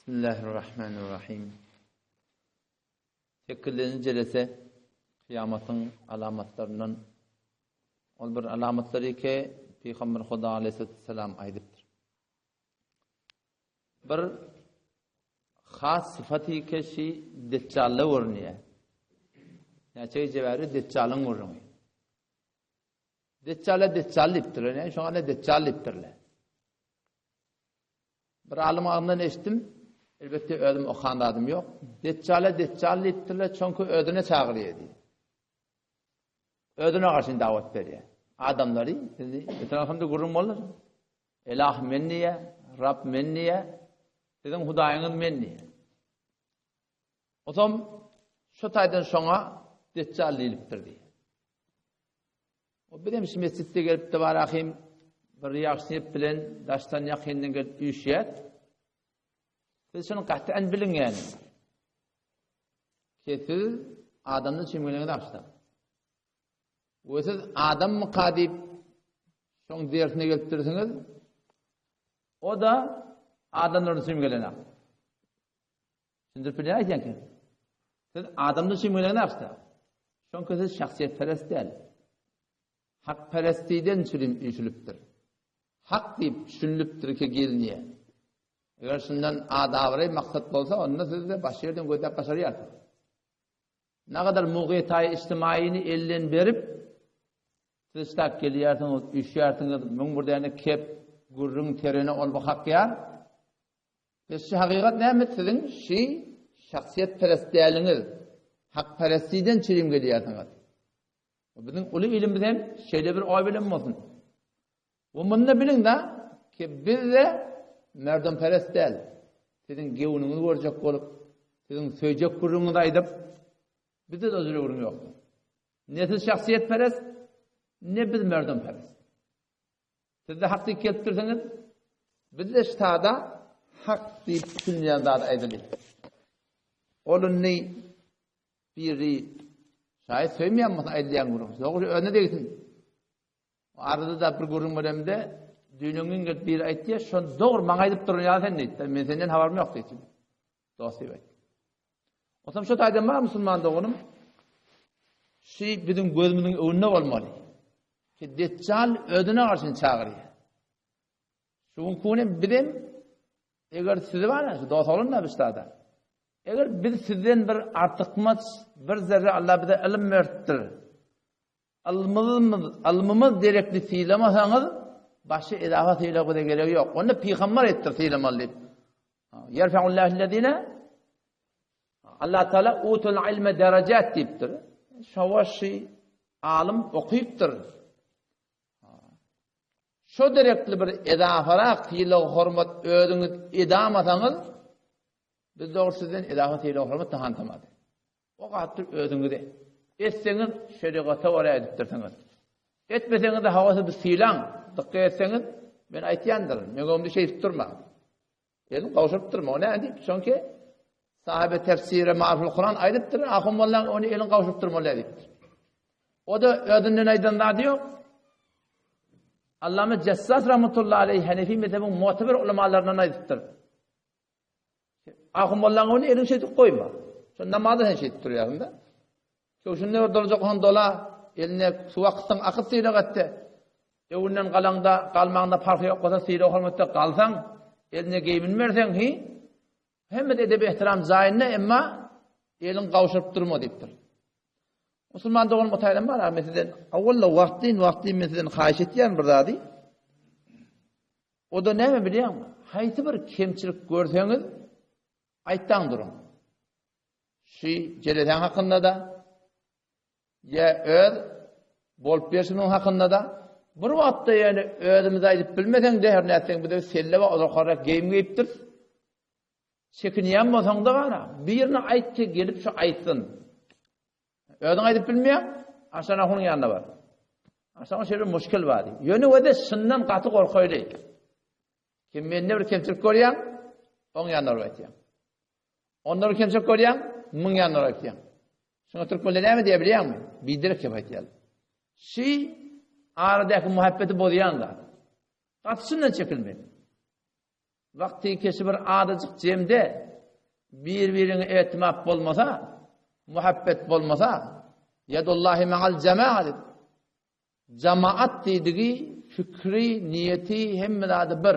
Bismillahirrahmanirrahim. Sekizinji jelese kyýamatyň alamatlaryndan ol bir alamatlary ki Pygamber Huda aleyhisselam aýdypdyr. Bir has syfaty keşi Deccalda görünýär. Näçe gije bäri Deccalyň gürrüňi. Deccala Deccal diýipdirler. Näme şoňa da Deccal diýipdirler. Bir alym agzyndan eşitdim. Elbetde özüm okan zadym ýok. Deccala Deccal diýipdirler, çünki özüne çagyrýar diýip. Özüne garşy dawat berýär. Adamlary, indi öten agşamda gürrüň boldy. Elah men diýýär, Rab men diýýär, siziň Hudaýyňyz men diýýär. Otam şu taýdan şoňa Deccal diýlipdir diýýär. O birem şu mesjitde gelip de bar ahim bir ýagşy niýet bilen daşdan ýakyndan gelip üýşýär. Siz şuny gaty biliň ýani. Ki siz adamdan çimgeleňiz açda. We siz adam myka diýip şoň dersine gelipdirsiňiz. O da adamdan çimgelenek. Düşündirip bilýän aýdýan ki. Siz adamdan çimgeleňiz açda. Şoňki siz şahsyýetperest däl. Hakperestiden çürim üýşülipdir. Hak diýip düşünilipdir ki gelinýär. Eger şundan adabraý maksat bolsa, onda siz de başga ýerden gözläp başarýarsyňyz. Nagadar mugytaýy içtimaýyny elden berip, siz ştak gelýärsiňiz, üýşýärsiňiz, 1001 däne kep, gürrüň, terene ol bu hakýar. Siz şu hakykat näme siziň şi şahsyýetperest däliňiz, hakperestiden çirim gelýärsiňiz. Biziň uly ilimiz hem şeýle bir oý bilen bolsun. We munda biliň da ki biz-de merdumperest däl. Siziň gewniňizi görjek bolup, siziň söýjek gürrüňiňizi aýdyp, bizde-de o jüre gürrüň ýokdur. Ne siz şahsyýetperest, ne biz merdumperest. Siz-de hak diýip gelipdirsiňiz, biz-de ştada hak diýip düşünýän zady aýdaly. Ol indi biri şaýat söýmeýän bolsa aýdylýan gürrüň. Dogry özüne degsin. Arada-da bir gürrüň beremde, düýnüň gelip biri aýtdy, şony dogry maňa aýdyp duran ýaly sen diýdi. Men senden habarym ýok diýdi. Dost diýip aýtdy. Otam şo taýdan bar musulman doganym. Şi biziň gözümiziň öňünde bolmaly. Ki Deccal özüne garşy çagyrýar. Şu gün bizem eger sizi bar, şu dost oglan da bişdada. Eger biz sizden bir artykmaç bir zerre Allah bize ylym beripdir. Ylmymyz, ylmymyz derekli sylamasaňyz, başga edafa sylag bize geregi ýok. Onda pygamber aýtdyr sylamaly diýip. Ýerfe'ullahüllezine Allah Teala utul ilme derejat diýipdir. Şowaşy alym okypdyr. Şo derekli bir edafarak sylag hormat özüňiz edamasaňyz, biz dogry sizden edafa sylag hormat tahantamady. O gatdyr özüňize. Etseňiz şerigata görä edipdirsiňiz. Etmeseňiz-de hawa siz bir sylaň, dykgat etseňiz, men aýtýandyryn, meň öňümde şeýdip durma. Elini gowşuryp durma, o näme diýip, çünki sahibi tefsire Marful Kuran aýdypdyr, ahun mollaň ony elini gowşuryp durmaly diýipdir. O da özünden aýdan zady ýok. Allame Jessas rahmetullahi aleyh Hanefi mezhebiniň mu'teber ulamalaryndan aýdypdyr. Ahun mollaň ony eliň şeýdip goýma. Şo namazda sen şeýdip durýarsyň-da. Köwşünde bir dolajak hon dola, eline suw akytsaň akyt sylag etde. Öwünden galaňda, galmaňda parhy ýok bolsa sylag hormatda galsaň, eline geýimini berseň hi, hemme edep ehtiram jaýynda, emma eliň gawşuryp durma diýipdir. Musulman doganym otaýdan bar, men sizden awwalla wagtlyň wagtlyň men sizden haýyş etýän bir zady. O-da näme bilýäňmi? Haýsy bir kemçilik görseňiz, aýtdaň duruň. Şu jelesäň hakynda-da, ýa öz bolup berşimiň hakynda-da, bir wagtda ýöne özümiz aýdyp bilmeseň-de, her nätseň bize selle we ozakarrak geýim geýipdiris. Çekinýän bolsaň-da gara, birine aýt ki, gelip şu aýtsyn. Özüň aýdyp bilmeýäň, Arşan ahunyň ýanyna bar. Arşan şeýle bir muşkil bar diýip. Ýöne wede şundan gaty gorkaýly. Kim mende bir kemçilik görýäň, oň ýanyna baryp aýtýaň. Onda bir kemçilik görýäň, muň ýanyna baryp aýtýaň. Şuňa türkmenler näme diýýär bilýäňmi? Biderek gep aýtýarlar. Şi aradaky muhabbeti bozýan zat. Gaty şundan çekilmeli. Wagty keşi bir azajyk jemde bir-biriňe etimat bolmasa, muhabbet bolmasa, Yadullahi ma'al jama'a diýip. Jamaat diýdigi fikri, niýeti hemme zady bir.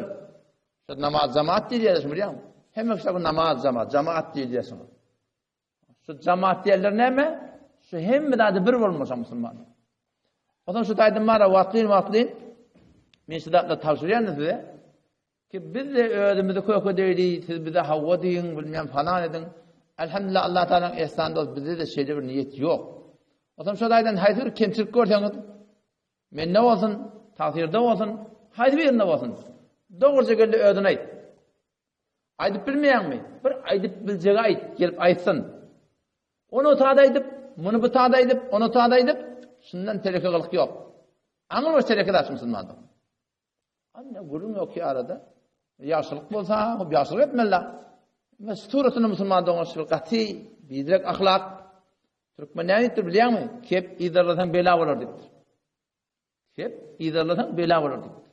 Şu namaz jamaat diýilýär, şuny bilýäňmi? Hemme kişi bu namaz jamaat, jamaat diýilýär şuňa. Şu jamaat diýenler näme? Şu hemme zady bir bolmasa musulman. Ondan şu taýdan mara wagtlyn wagtlyn men şu zatlar tabşyrýan size. Ki biz de özümizi kökedeýli, siz bize hawa diýiň, bilmem falan ediň. Elhamdülillah Allah Taalanyň ihsany dost bizde de şeýle bir niýet ýok. Ondan şu taýdan haýsy bir kemçilik görseňiz, mende bolsun, tagtyrda bolsun, haýsy birinde bolsun. Dogruja geldi özüne aýt. Aýdyp bilmeýäňmi? Bir aýdyp biljegi aýt, gelip aýtsyn. Ony o tada aýdyp, muny bu tada aýdyp, ony tada aýdyp, şundan teleke gylyk ýok. Aňyr boş teleke daş musulmanda. Anne gürrüň ýok ki arada. Ýagşylyk bolsa, hop ýagşylyk etmeli. Ve suratyny musulman doňuşlyk gaty bidirek ahlak. Türkmen näme diýipdir bilýäňmi? Kep yzarlasaň bela bolar diýipdir. Kep yzarlasaň bela bolar diýipdir.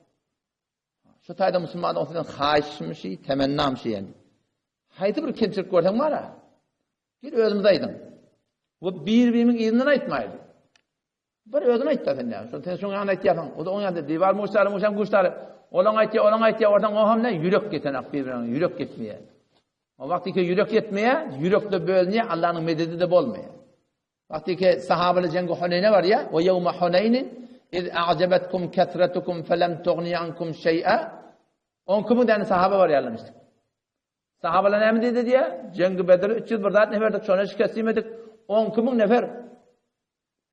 Şu taýda musulman olsaň haýyşmyşy, temennamşy ýani. Haýsy bir kemçilik görseň bara. Gel özümiz aýdyň. We bir-biriniň yzyndan aýtmaýly. Bir özüň aýtda sen näme? Şol sen şoň ýanyna aýtýarsyň. O da oň ýanynda diwar muşdary, muşan guşdary. Olaň aýtýar, olaň aýtýar, oradan o hem ne ýürek ýetenak bir-birine ýürek ýetmeýär. O wagty ki ýürek ýetmeýär, ýürekde bölünýär, Allanyň mededi de bolmaýar. Wagty ki sahabalar jengi Huneýne barýar, we ýewme Huneýnin iz a'jabatkum kasratukum falam tughni ankum şeý'a. On kimin däne sahaba barýarlarmyş. Sahabalar näme diýdi diýä? Jengi Bedir 300 bir zat neferdik, şona şikest iýmedik. 12 müň nefer.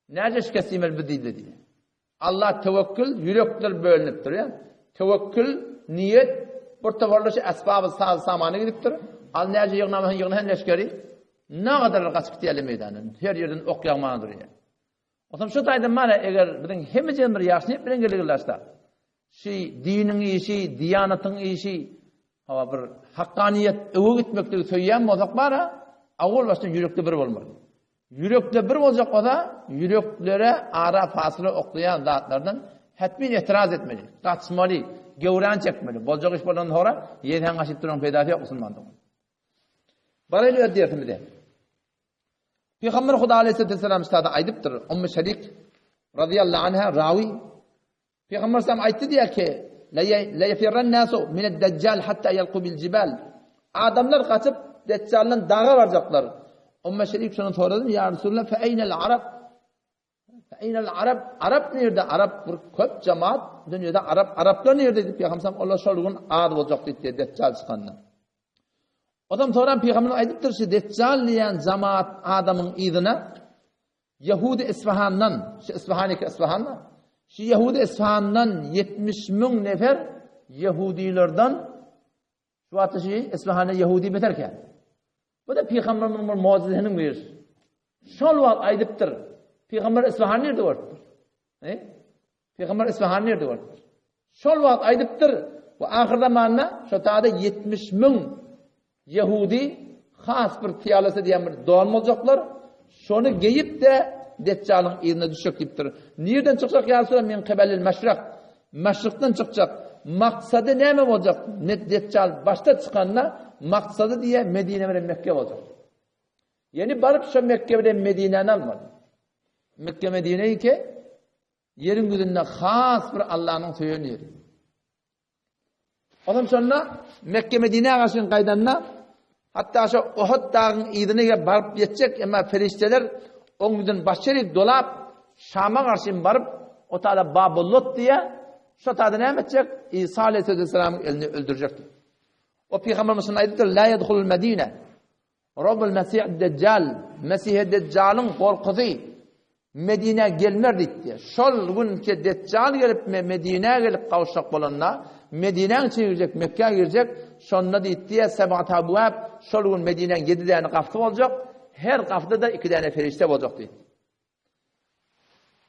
Näce şikest iýmeli biz diýdi diýä. Allah tewekkül ýürekler bölünipdir ýa. Tewekkül niýet bir toparlaşy esbaby saz samany gidipdir. Al näce ýygnamasaň ýygna leşgeri. Nagadar gaçyp gitýärler meýdandan. Her ýerden ok ýagmana durýar. Onsoň şu taýdan mana eger biziň hemmejen bir ýagşy niýet bilen geldik Şu diniň işi, diýanatyň işi, hawa bir hakganiýet öwe gitmekligi söýýän bolsak bara, awal başdan ýürekde bir bolmaly. Ýürekde bir boljak bolsa, ýüreklere ara fasyla oklaýan zatlardan hetmin etiraz etmeli, gaçmaly, gewran çekmeli. Boljak iş bolandan sonra ýeňsäň gaşyp duran peýdasy ýok musulman dogan. Baraýly öz dersimize. Pygamber Huda aleyhisselam üstada aýdypdyr, Ummu Şerik radiyallahu anha rawi Pygamber sallam aýtdy diýär ki, La yefirran nasu mined dajjal hatta yalqu bil jibal. Adamlar gaçyp Dejjaldan daga barjaklar. Ummu Şerik şondan soradym, Ýa Resulallah, fe eynel arab? Fe eynel arab? Arap nirde? Arap bir köp jemaat dünýede arap, araplar nirde diýip Pygamber sallam, olar şol gün az boljak diýdi Dejjal çykanda. Odam soran Pygamber aýdypdyr, şu Dejjal diýen jemaat adamyň yzyna Ýehudy Isfahandan, şu Isfahan eke Isfahan şu Ýehudy Isfahandan 70 müň nefer Ýehudilerden şu wagtda şu Isfahanda Ýehudi beterkä. Bu da Pygamberimiziň bir mucizesiniň biri. Şol wagt aýdypdyr. Pygamber Isfahan nirde görüpdir? E? Pygamber Isfahan nirde görüpdir? Şol wagt aýdypdyr, bu ahyr zamanda şo taýda 70 müň ýehudi has bir pyýalasy diýen bir don boljaklar, şony geýip-de Deçjalyň yzyna düşjek diýipdir. Nirden çykjak ýa Resulallah? Min kibelil meşrek. Meşrikden çykjak. Maksady näme boljak? Deçjal başda çykanda maksady diýe Medine bilen Mekke boljak. Ýeni baryp şo Mekke bilen Medinäni almaly. Mekke Medine ki Ýeriň ýüzünde has bir Allanyň söýen ýeri. Olam şonda Mekke Medinä garşy gaýdanda hatda şo Uhud dagyň yzyna gelip baryp ýetjek, emma perişdeler oň ýüzüni başerik dolap Şama garşy baryp o tada Babulut diýe, şo tada näme etjek? İsa aleyhisselamyň elini öldürjek. O pygamberimiz şunu aýdypdyr, La yedhulul Medine. Robbul Mesih Deccal, Mesih Deccalyň gorkusy Medinä gelmer diýipdi. Şol günki Deccal gelip Medinä gelip gawuşjak bolanda, Medinäň içine girjek, Mekgä girjek, şonda diýipdi, Seb'at abwab, şol gün Medinäň ýedi däne gapysy boljak, her gapyda-da iki däne perişde boljak diýipdi.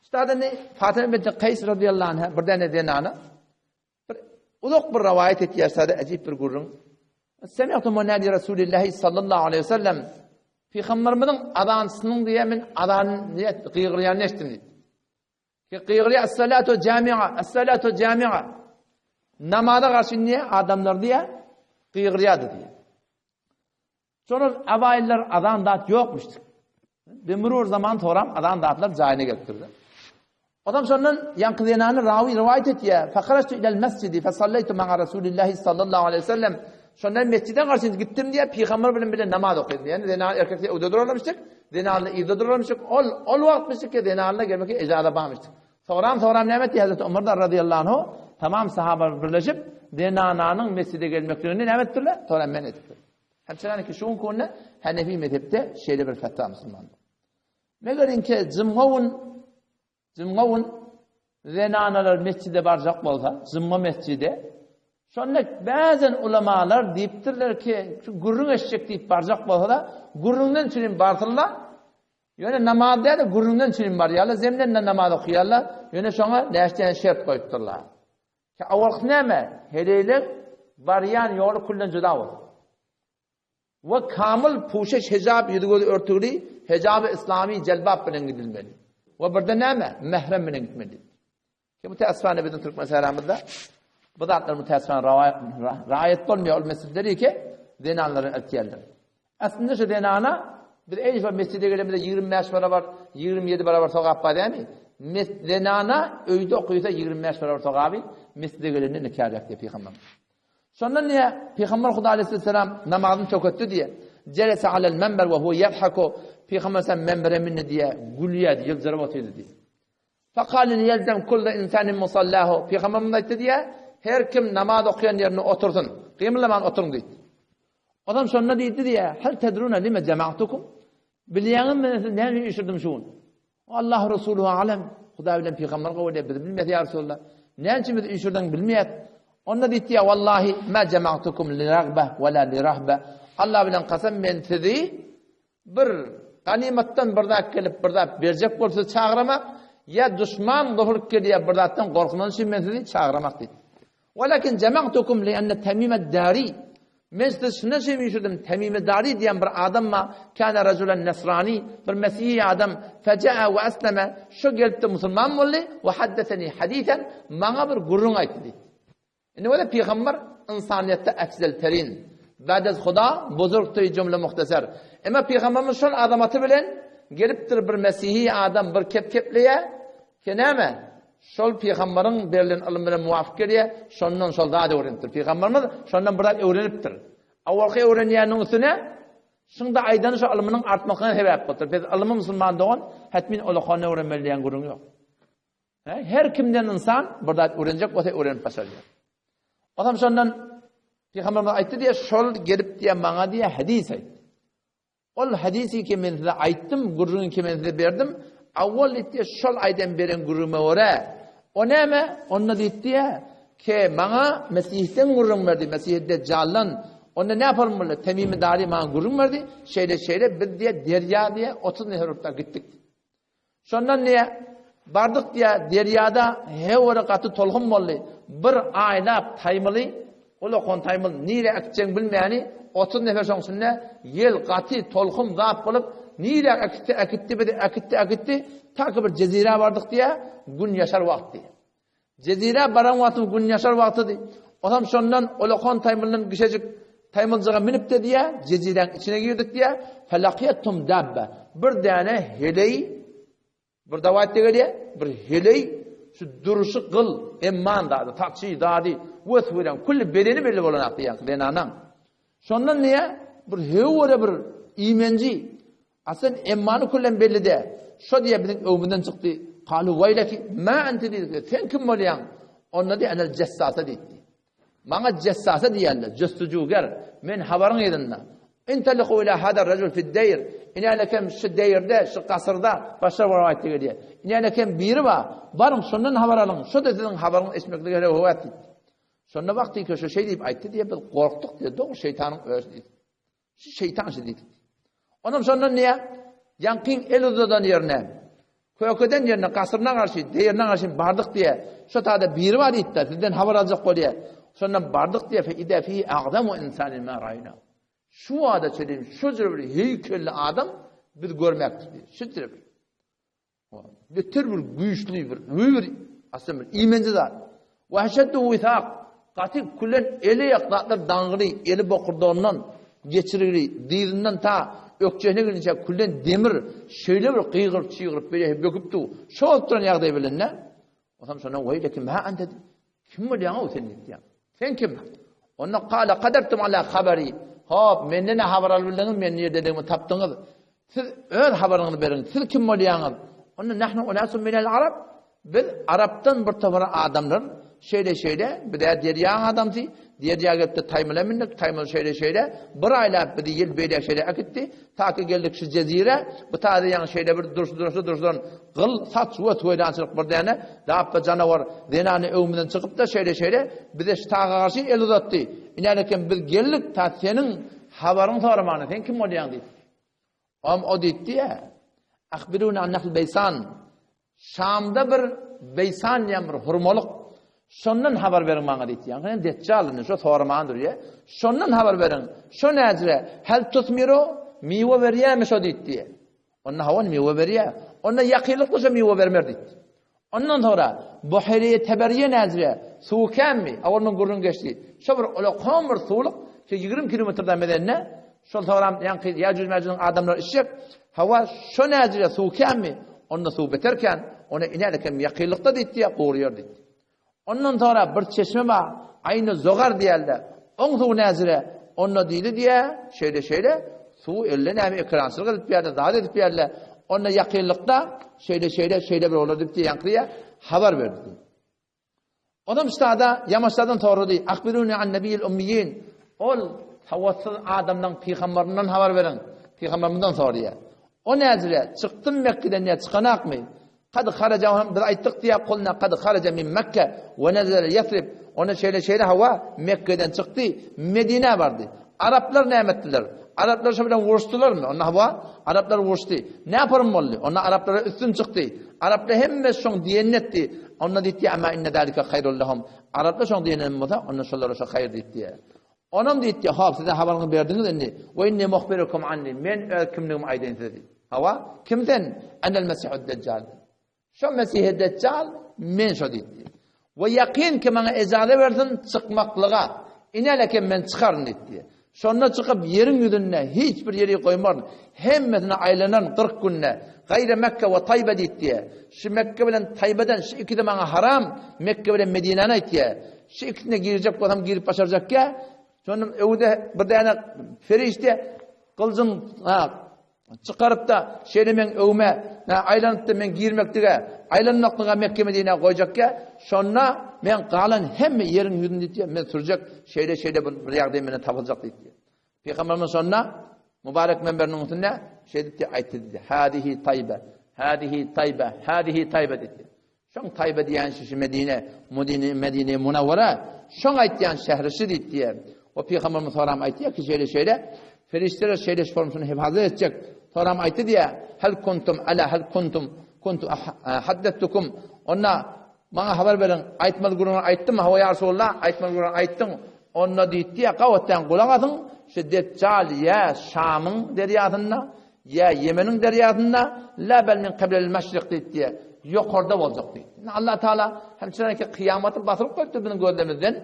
Üstad indi Fatyma binti Kaýs radiyallahu anha bir däne zenana Bir uzak bir rowaýat etýär, sada äjip bir gürrüň. Semi'tu munadi Rasulillahi sallallahu aleyhi ve sellem Pygamberimiziň azançysynyň diýe men azan diýe gygyrýanyny eşitdim diýdi. Ki gygyrýar es-salatu jami'a, es-salatu jami'a. Namaza garşy niýe adamlar diýe? Gygyrýardy diýýär. Şonda awaýyllar azan zat ýokmuşdyk. Bi murur zaman soram azan zatlar jaýyna gelipdir-de. Odam şondan ýaňky zenany rawy riwaýat etýär. Fakaraştu ilel mesjidi fesalleýtu ma'a Rasulillahi sallallahu aleýhi we sellem. Şondan mesjide garşy gitdim diýýär, pygamber bilen bile namaz okadym. Ýani zenan erkek öýde durarlarmyşdyk, zenanlar yzda durarlarmyşdyk. Ol ol wagtmyşdyk ki zenanlar gelmekge ejaza barmyşdyk. Soram soram näme etdi Hazreti Omar da radiyallahu anhu tamam sahaba birleşip zenananyň mesjide gelmekligini näme etdiler? Soram men etdiler. Hemçenani ki şu günde Hanefi mezhepde şeýle bir fetwa musulmanlar. Meger inke jumga gün jumga gün zenanalar mesjide barjak bolsa, jumga mesjide şonda bäzen ulamalar diýipdirler ki, şu gürrüň eşjek diýip barjak bolsa-da, gürrüňden çürim barsynlar, Ýöne namaz däl-de gürrüňden çürim barýarlar, zemnen-de namaz okaýarlar, ýöne şoňa näçe şert goýupdyrlar. Ki awalky näme? Heleýleň barýan ýoly külden juda bolsun. We kamyl puşeş hijap ýüzi-gözi örtügli hijaby islami jelbap bilen gidilmeli. We birde näme? Mährem bilen gitmeli. Ki müteessifane biziň türkmen sähramyzda bu zatlar müteessifane raýat bolmaýar ol mesjidleri ki zenanlary eltýärler. Aslynda şu zenana biz eý şu mesjide gelenimizde 25 barabar, 27 barabar sogap bar dämi? Zenana öýde okysa 25 barabar sogaby mesjide gelende nikah diýip pygamber. Şondan diýe Pygamber Huda aleyhisselam namazyny töketdi diýe. Jelese alel menber we huwe yadhaku. Pygamber sen menbere mindi diýe, gülýärdi, ýyldyryp otyrdy diýe. Fekale liyelzem kulle insanin musallahu. Pygamberimiz aýtdy diýe, her kim namaz okaýan ýerinde otursyn. Gymyllaman oturyň diýdi. Adam şonda diýdi diýe, hel tedruna lime jama'tukum? Bilýäňizmi men sizi näme üçin üýşürdim şu gün? Allah Resuluhu alem. Hudaý bilen pygamber gowy diýip biz bilmeýäs ýa Resulallah. Näme üçin bizi üýşürdiň bilmeýäs. Onda diýdi ýa wallahi ma jama'tukum li ragba we la li rahba. Allah bilen kasam men sizi Bir ganymatdan bir zat gelip bir zat berjek bolup sizi çagyramak, ýa duşman gopuryp gelýär bir zatdan gorkman üçin men sizi çagyramak diýdi. Walakin jama'tukum li enne Temime Dari Men sizi şundan üçin üýşürdim, Temime Dari diýen bir adam bar, kana rajulan nasrani, bir mesihi adam, feja'a we aslama, şu gelipdi musulman boldy, we haddeseni hadisen, maňa bir gürrüň aýtdy diýdi. Indi bolsa pygamber ynsanyýetde efzel terin. Ba'dez Huda buzurgty jümle muhteser. Emma pygamberimiz şol azamaty bilen gelipdir bir mesihi adam bir kep kepleýär ki näme? Şol pygamberiň berlen ylym bilen muwafyk gelýär, şondan şol zady öwrenipdir. Pygamberimiz şondan bir zat öwrenipdir. Awalky öwrenýäniniň üstüne şunda aýdany şo ylmynyň artmagyna sebäp bolupdyr. Biz ylymy musulman dogan hetmin ulakany öwrenmeli diýen gürrüň ýok. Her kimden ynsan bir zat öwrenjek bolsa öwrenip başarýar. Onam şondan Pygamberimiz aýtdy diýe, şol gelip diýe maňa diýe hadys aýtdy. Ol hadysy ki men size aýtdym, gürrüňi ki men size berdim, awwal diýdi, şol aýdan beren gürrüňime görä, o näme? Onda diýdi diýe, ke maňa Mesihden gürrüň berdi, Mesih Decjaldan. Onda näme yapalım boldy? Temimi Dari maňa gürrüň berdi. Şeýle şeýle biz diýe derýa diýe 30 nefer bolup gitdik. Şondan diýýär, bardyk diýýär, derýada hewere gaty tolkun boldy. Bir aýlap taýmyly, ulakan taýmyl nirä äkitjegini bilmäni, 30 nefer şoň içinde ýel gaty tolkun zat bolup, nirä äkitse äkitdi bizi, äkitdi, äkitdi, ta ki bir jezirä bardyk diýýär, gün ýaşar wagt diýýär. Jezirä baran wagtym gün ýaşar wagtydy. Onam şondan ulakan taýmyldan gişejik taýmyljyga münüp-de diýýär, jeziräň içine girdik diýýär. Felakiýettum dabba. Bir däne heleý, bir dawaýatda gelýär, bir heleý şu duruşy gyl, emman zady, saçy, zady, wes-welem, külli bedeni belli bolan diýýär zenanaň. Şondan diýýär, bir höwere bir iýmenji, Aslan emmany küllem belli däl. Şo diýýär biziň öwmüzden çykdy. Kalu weýleki ma ente diýdi. Sen kim bolýaň? Onda diýýär enel jessasa diýdi. Maňa jessasa diýýärler, jöstüjüger. Men habaryň yzynda. Intaliku ila hada rajul fi deýr. Inälekem şu deýrde, şu gasyrda başga bir rowaýatda gelýär. Inälekem biri bar. Baryň şondan habar alyň. Şo-da siziň habaryňyzy eşitmeklige höwes diýdi. Şonda wagty ki şu şeý diýip aýtdy diýip biz gorkduk diýdi. Dogry şeýtanyň özi diýdi. Şu şeýtan şu diýdi. Onam şondan niýe? Ýaňkyň el uzadan ýerine, kökeden ýerine, gasyryna garşy, deýerine garşy bardyk diýe. Şo tada biri bar diýdi, sizden habar aljak bolýar. Şondan bardyk diýe, fe ide fi agzamu insanin ma raýna. Şu wada çenli şu jür bir heýkelli adam biz görmekdik diýdi. Şu jür bir. Beter bir güýçli bir, bir aslynda bir iýmenji zat. Wahşetdu wisak. Gaty külen eli ýak zatlar daňgyly, eli bokurdagyndan geçirgili, dyzyndan ta ökjesine gelinçä külen demir şeýle bir gygyryp-çygyryp beýle böküp dur. Şo bolup duran ýagdaý bilen-de, Onsoň şonda weýleki ma ente kim bolýaň-ow sen diýýär. Sen kim? Onda kala kadertum ala habari. Hop, menden ne habar alyp bildiňiz, men nirdedigimi tapdyňyz. Siz öz habaryňyzy beriň. Siz kim bolýaňyz? Onda nahnu unasun minel arab. Biz arapdan bir topar adamlar, şeýle-şeýle, biz-ä derýaň adamsy, derýa gelip-de taýmyla mündik, taýmyl şeýle-şeýle, bir aýlap bizi ýel beýläk-şeýle äkitdi, ta ki geldik şu jezirä, bu taýda ýaňy şeýle bir durşy-durşy durşudan gyl, saç we weýrançylyk bir däne dapba janawar zenany öňümizden çykyp-da şeýle-şeýle bize şu taga garşy el uzatdy. Inälekem biz geldik, ta seniň habaryňy soramana, sen kim bolýaň diýip. Om o diýdi-ä, Ahbiruni an nahl Beýsan, Şamda bir Beýsan diýen bir hurmalyk, şondan habar beriň maňa diýdi. Ýagny sen Deçjal indi şo soraman durýa. Şondan habar beriň. Şo näjre? Hel tusmiru? Miwe berýärmi şo diýdi. Onda hawa miwe berýär. Onda ýakynlykda şo miwe bermer diýdi. Ondan soňra Buheýre Teberiýe näzire, suwy känmi? Owal muň gürrüňi geçdi. Şo bir ulakan bir suwluk, şo 20 kilometrden medende, şol soňram ýaňky Ýajuj-Mäjujiň adamlary içjek. Hawa, şo näzire suwy känmi? Onda suw beter kän, ony inädekem ýakynlykda diýdi, guryýar diýdi. Ondan soňra bir çeşme bar, Aýny Zogar diýerler. Oň suwy näzire? Onda diýdi diýä, şeýle-şeýle, suwy elde näme ekrançylyk edip ýerde, zat edip ýerler. Onda ýakynlykda şeýle-şeýle, şeýle bir bolar diýip diýýän diýä, habar berdi diýdi. Onam ştada ýamaşlardan sorady, Ahbiruni an nebiýil ummiýin. Ol sowatsyz adamlaryň pygamberından habar beriň. Pygamberimizden soraýar. O näzire, çykdym Mekgeden ýa çykanakmy? Kad haraja hem biz aýtdyk diýýär, kulna kad haraja min Mekke we nezele Ýesrib. Onda şeýle şeýle hawa Mekgeden çykdy, Medinä bardy. Araplar näme etdiler? Araplar şo bilen uruşdylarmy? Onda hawa, araplar uruşdy. Näporym boldy? Onda araplara üstün çykdy. Araplar hemme şoň diýenini etdi. Onda diýdi, amma inne zalika haýrul lehum. Araplar şoň diýenini bolsa, onda şolara şo haýyr diýdi. Onam diýdi, hop, size habaryňyzy berdiňiz indi. We inni muhbirukum anni. Men öz kimligimi aýdaýyn size diýdi. Hawa, kim sen? Enel Mesihud Deccal. Şo Mesih Deccal men şo diýdi. We ýakyn ki maňa ejaza bersin çykmaklyga. Ineleke men çykaryn diýdi. Şonda çykyp ýeriň ýüzünde hiç bir ýeri goýmaryn. Hemmesine aýlanan 40 günde. Gaýra Mekke we Taýba diýdi. Şu Mekke bilen Taýbadan şu ikisi maňa haram. Mekke bilen Medinäni aýtýar. Şu ikisine girjek bolsam girip başarjakýa. Şonda öwde bir däne perişde gyljyn ha, çykaryp-da şeýle meň öwme aýlanyp-da men girmeklige, aýlanmaklyga Mekke Medinä goýjakýa. Şonda men galan hemme ýeriň ýüzünde diýip men sürjek, şeýle-şeýle bir, bir ýagdaý menden tapyljak diýdi. Pygamberimiz şonda mübarek minberiniň üstünde şeýdip diýip aýtdy diýdi. Hadihi Taýba, hadihi Taýba, hadihi Taýba diýdi. Şoň Taýba diýýän şişi Medine, Medine, Medine Munawwara, şoň aýtýan şähri şi diýdi diýýär. O pygamberimiz soram aýtýar ki şeýle şeýle, perişdeler şeýle şu formşuny hefazat etjek. Soram aýtdy diýýär, hel kuntum ala hel kuntum kuntu haddettukum. Onda maňa habar beriň, aýtmaly gürrüňi aýtdym, hawa ýa Resulullah, aýtmaly gürrüňi aýtdyň. Onda diýdi diýýär, gabatdan gulak asyň, şu Deçjal ýa Şamyň derýasynda, Ýa Ýemeniň derýasynda, la bel min kiblel meşrik diýip diýýär. Ýokarda boljak diýip. Indi Allah Taala hem çyranki kyýamaty basyryp goýupdyr biziň gözlemizden.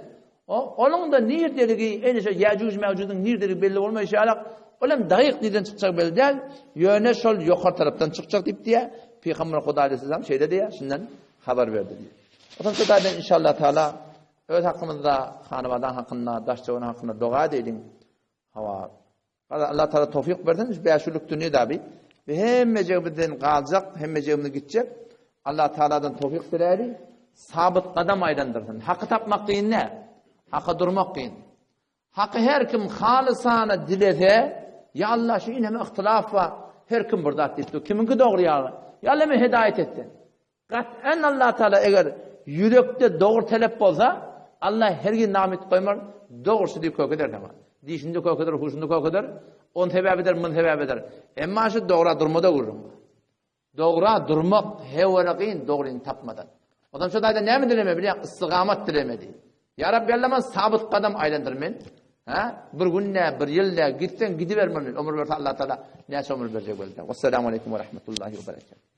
O onuň da nirdeligi, ene şo Ýajuj Mäjuzyň nirdeligi belli bolmaýşy ýaly, ol hem dagyk nirden çykjagy belli däl. Ýöne şol ýokary tarapdan çykjak diýip diýýär. Pygamber Huda aleyhisselam şeýle diýýär, şundan habar berdi diýýär. Otam şu taýdan inşallah Taala öz hakymyzda, hanabadan hakynda, daş-töwerek hakynda doga edeýliň. Hawa. Allah Taala towfik bersin, şu bäş ýyllyk dünýe dabi. We hemmejegi bizden galjak, hemmejegimiz gitjek. Allah Taala'dan towfik diläýli. Sabyt gadam aýlandyrsyn. Haky tapmak kyn däl. Haka durmak kyn. Haky her kim halysana dilese, ya Allah şu ineme ihtilaf bar. Her kim bir zat diýip dur. Kimiňki dogry ýa? Ya Allah men hidaýet etsin. Gat'an Allah Taala eger ýürekde dogry talep bolsa, Allah hergiz namyt goýmar, dogrusy diýip kök eder saňa. Dişinde kök eder, huşunda kök eder. On sebäbidir, mun sebäbidir. Emma şu dogra durmada gürrüň. Dogra durmak hewele kyn, dogryny tapmadan. Ondan şu taýda näme dileme bilýän? Istigamat dilemedi. Ýa Rabbi Allah man sabyt gadam aýlandyr men. Ha? Bir gün ne, bir ýyl ne, gitseň gidiber muny. Ömür berse Allah Taala näçe ömür berjek bolsa. Wassalamu aleýkum we rahmetullahi we berekatuh.